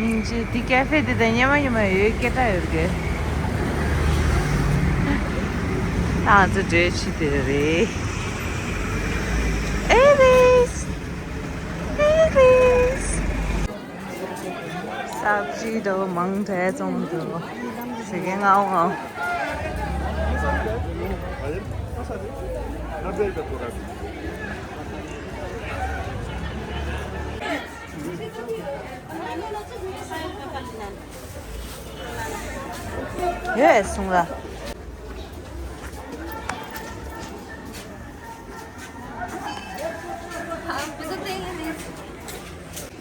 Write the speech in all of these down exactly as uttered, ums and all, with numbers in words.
སྙིང་རྗེ། འདི་ཀ་ཧྥེ་འདི་དང་མཉམ་མ་མཉམ་མ་ཡོད་སྐད་གྲགས་ཡོད་རེད། ང་ཚོ་འགྲོ་ཆེད་དེ་རེད། ཨེ་རིས། ཨེ་རིས། སབ་ཇི་འདྲ་བོ་མང་དྲགས་བཙོང་འདུག་ཟེར་མཁན་ངའོ་ངའོ། ཡོད་སོང་ལ།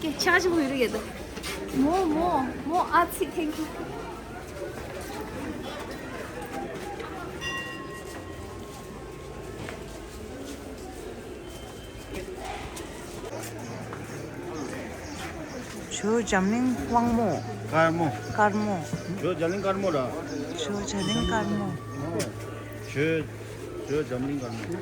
ཀེ་ཆ་ཞིག་ཡོད་རེད་ད། མོ་མོ་མོ་ཨ་ཚི། Thank you. ཇོ་འཛམ་གླིང་དབང་མོ། དཀར་མོ། དཀར་མོ། ཇོ་འཛམ་གླིང་དཀར་མོ་ར། ཇོ་འཛམ་གླིང་དཀར་མོ། ཇོ་ཇོ་འཛམ་གླིང་དཀར་མོ།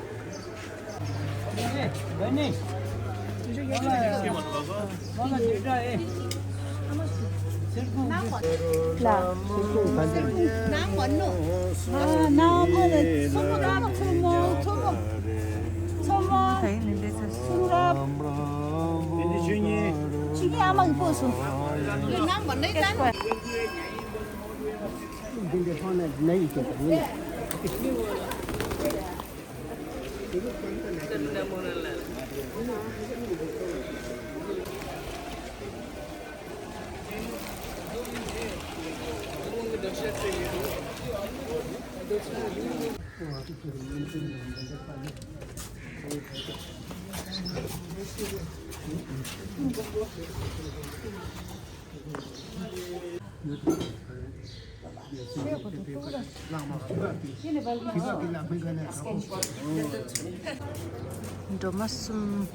སྒྲོལ་མ་གསུམ་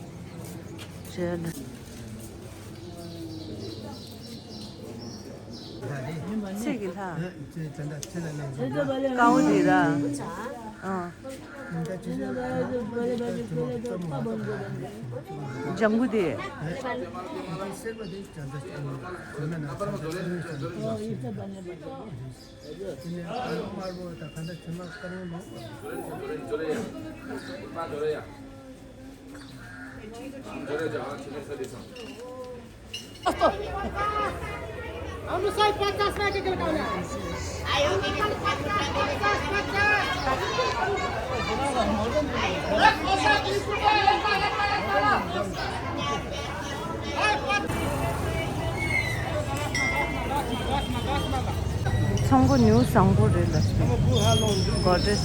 བྱས་ལ། ཚེས་ཀྱི་ལྷ། དཀར་པོ་དེ་ར། ཨ། ལྗང་གུ་དེ། ཚོང་སྒོ་ཉུང་བཟང་པོ་རེད་ལ། གོ་ཌེས།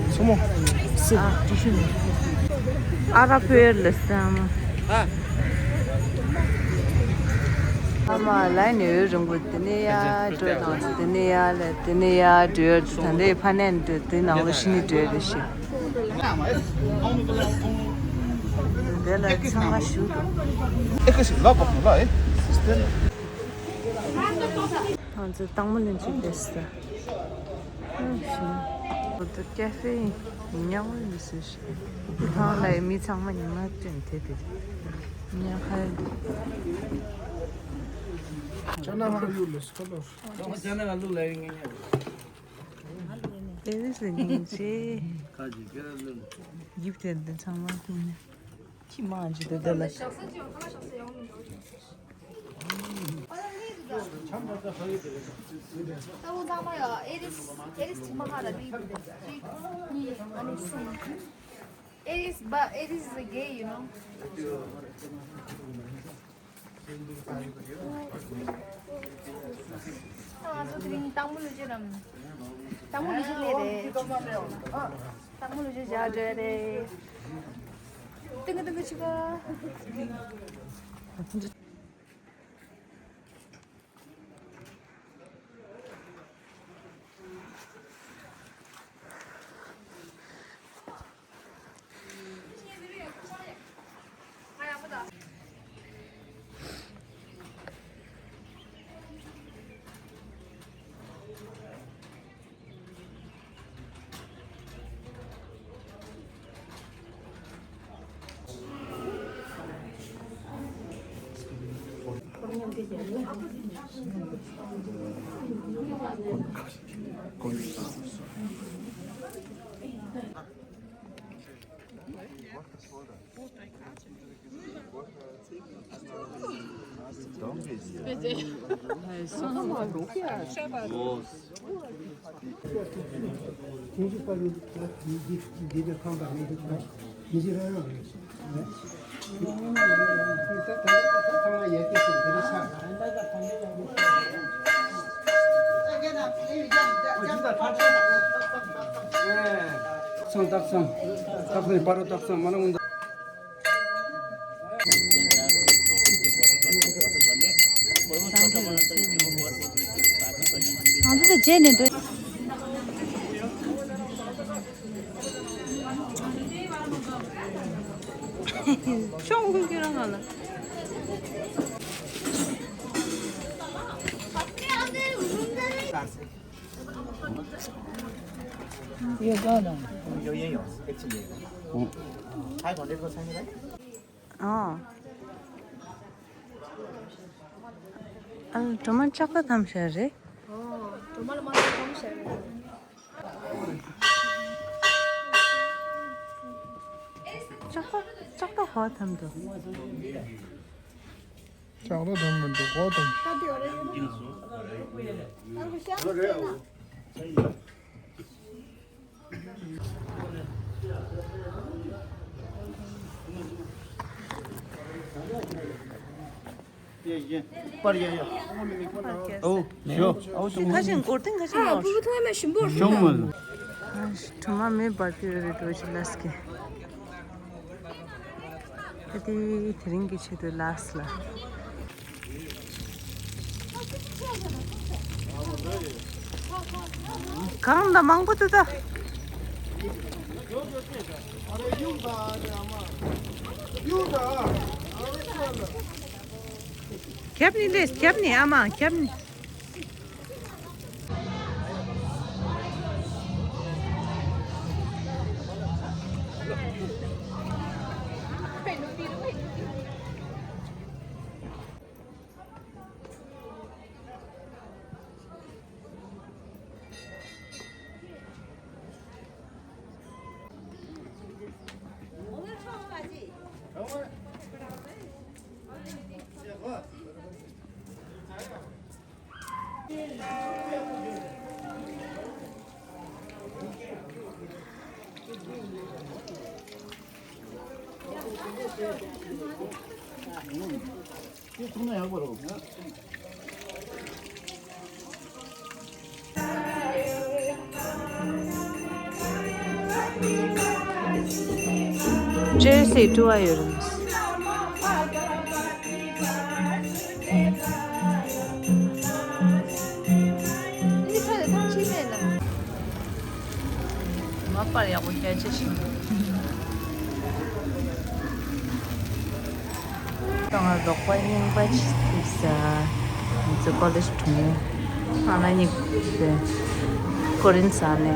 མཚོ་མོ། སི། ཨ་ར་པེར་ལ་སམ། ཨ་མ་ལ་ནི་རིང་པོ་དེ་ནས་ཡར་འགྲོ་དང་དེ་ནས་ཡར་ལ་དེ་ནས་ཡར་འགྲོ་ཡར་ད་ལྟའི་ཕ་ནས་འགྲོ་དེ་ནང་ལ་ཤི་ནི་འགྲོ་རེ་ཞིག་དེ་ལ་ཚང་མ་ཞུ། ཨེ་ཁ་ཞིག་ལ་གོ་ནོ་ལ་ཨེ། ང་ཚོ་སྟག་མོ་ལུང་ཅིག་བསྡད་ས། ཨ་ཤིང་། ང་ཚོ་ཀ་ཧྥེ་ཡིན་ཉག་མོ་ཡིན་ཟེར་ཤིང་། ཐང་ལ་མི་ཚང་མ་ཉི་མ་སྟོན་དེ་དེ། ཉག་ཧ། ཅ་ན་ཧ་ཡུ་ལ་སྐོ་ལོ། ཅ་ན་ཧ་ལུ་ལ་ཡིན་ཉག་ཉག། དེ་རིང་སི་ཉིན་ཅེ། ཁ་ཅིག་ཁྱེད་རང་ལུ། གིབ་དེ་འདི་ཚང་མ་ཁྱེར་ནས། ཁྱི་མང་ཅིག་འདུག་དེ་ལ། It is, but it is a gay, you know. ང་ཚོ་དེ་རིང་སྟག་མོ་ལུ་ཅེ་རམ། སྟག་མོ་ལུ་ཅེ་ལས་རེད། སྟག་མོ་ལུ་ཅེ་བཞག་འགྲོ་རེད། ཏིང་ཏིང་ཆི་ག། ཚང་སྟག་ཚང་། སྟག་ཚང་། སྤ་རོ་སྟག་ཚང་། མ་ལ་འུ་འདི་ལ་རྗེས་ནས་འགྲོ། ཤོག་ཁུ་ཁྱོད་རང་ག་ལ།有高的。有也有，一起也有。嗯。还有往这个参与来。哦。ཨ། གྲོ་མ་ལྕགས་ཐག་ཐམ་ཤ་རེད། ཨོ། གྲོ་མ་ལ་མ་ཐམ་ཤ་རེད། ལྕགས་ཐག་ལྕགས་ཐག་ཧོ་ཐམ་དུ། ལྕགས་ཐག་ཐམ་མི་འདུག་ཧོ་ཐམ། པར་ཡ་ཡ། ཨོ། ཞོ། ཨོ། ཁ་ཤས་འགོར་ཐེངས་ཁ་ཤས་ཡོང་། ཨ། བུ་བུ་ཐོང་མ་ཞིམ་པོ་རེད། ཞོ་མ། གྲོ་མ་མེ་འབར་གྱི་ཡོད་རེད་འགྲོ་ཅི་ལས་ཀྱི། ཨ་དེ་དེ་རིང་གི་ཆེད་དུ་ལགས་ལ། གང་ལ་མང་པོ་འདུག་ད། རྒྱབ་ནས་ལས། རྒྱབ་ནས། ཨ་མ། རྒྱབ་ནས། ཅེར་སི་ཊུ་ཨ་ཡོད་རེད། མ་པར་ཡག་པོ་རྒྱ་ཆེ་ཞིག་ང་རོགས་པ་རྙིང་པ་ཅིག་ཐུག་ས། ང་ཚོ་ཀོ་ལེཇ་གྲོང་ཨ་ན་གཉིས་ཀྱི་ཀོ་རིན་ས་ནས།